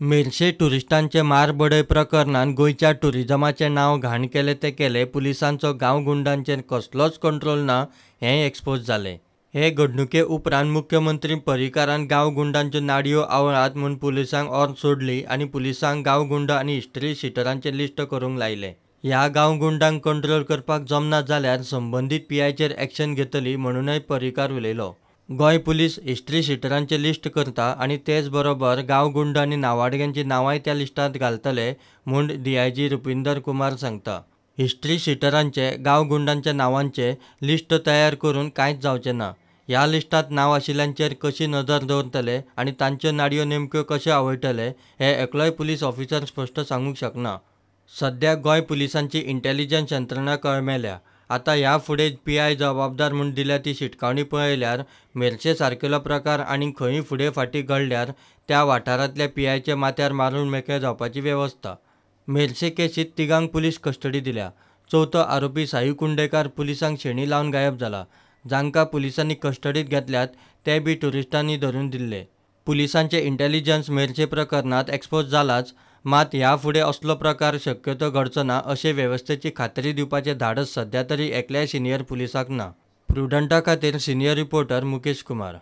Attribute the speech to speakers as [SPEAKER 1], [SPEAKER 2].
[SPEAKER 1] मेरशे टुरिस्टांचे मारबडय प्रकरणान गोंयच्या टुरिजमाचें नांव घाण केलें तें केलें, पुलिसांचो गांवगुंडांचेर कसलोच कंट्रोल ना हेंय एक्सपोज जालें. हे घडणुके उपरांत मुख्यमंत्री पर्रीकारान गांवगुंडांच्यो नाडयो आवळात म्हूण पुलिसांक ऑर्द सोडली आनी पुलिसांक गांवगुंड आनी हिस्ट्री शिटरांचें लिस्ट करूंक लायलें. ह्या गांवगुंडांक कंट्रोल करपाक जमना जाल्यार संबंदीत पीआयचेर एक्शन घेतली म्हणूनय पर्रीकार उलयलो. गोंय पुलीस हिस्ट्री शिटरांचें लिस्ट करता आनी तेच बरोबर गांवगुंड आनी नावाडग्यांचीं नांवांय त्या लिस्टांत घालतले म्हूण डीआयजी रुपिंदर कुमार सांगता. हिस्ट्री शिटरांचें, गांवगुंडांच्या नांवांचें लिस्ट तयार करून कांयच जावचें ना. ह्या लिस्टांत नांव आशिल्ल्यांचेर कशी नदर दवरतले आनी तांच्यो नाडयो नेमक्यो कश्यो आवळटले हें एकलोय पुलीस ऑफिसर स्पश्ट सांगूंक शकना. सध्या गोंय पुलिसांची इंटेलिजन्स यंत्रणा कळमेल्या. आतां ह्या फुडें पीआय जबाबदार म्हूण दिल्या ती शिटकावणी पळयल्यार मेरशे सारकेलो प्रकार आनीक खंयूय फुडें फाटीं घडल्यार त्या वाठारांतल्या पीआयच्या माथ्यार मारून मेकळे जावपाची वेवस्था. मेरशे केशींत तिगांक पुलीस कस्टडी दिल्या. चवथो आरोपी साई कुंडेकार पुलिसांक शेणी लावन गायब जाला. जांकां पुलिसांनी कस्टडींत घेतल्यात ते बी टुरिस्टांनी धरून दिल्ले. पुलिसांचें इंटेलिजन्स मेरशे प्रकरणांत एक्सपोज जालांच, मात ह्या फुडें असलो प्रकार शक्यतो घडचो ना अशे वेवस्थेची खात्री दिवपाचें धाडस सध्या तरी एकल्याय सिनीयर पुलिसाक ना. प्रुडंटा खातीर सिनीयर रिपोर्टर मुकेश कुमार.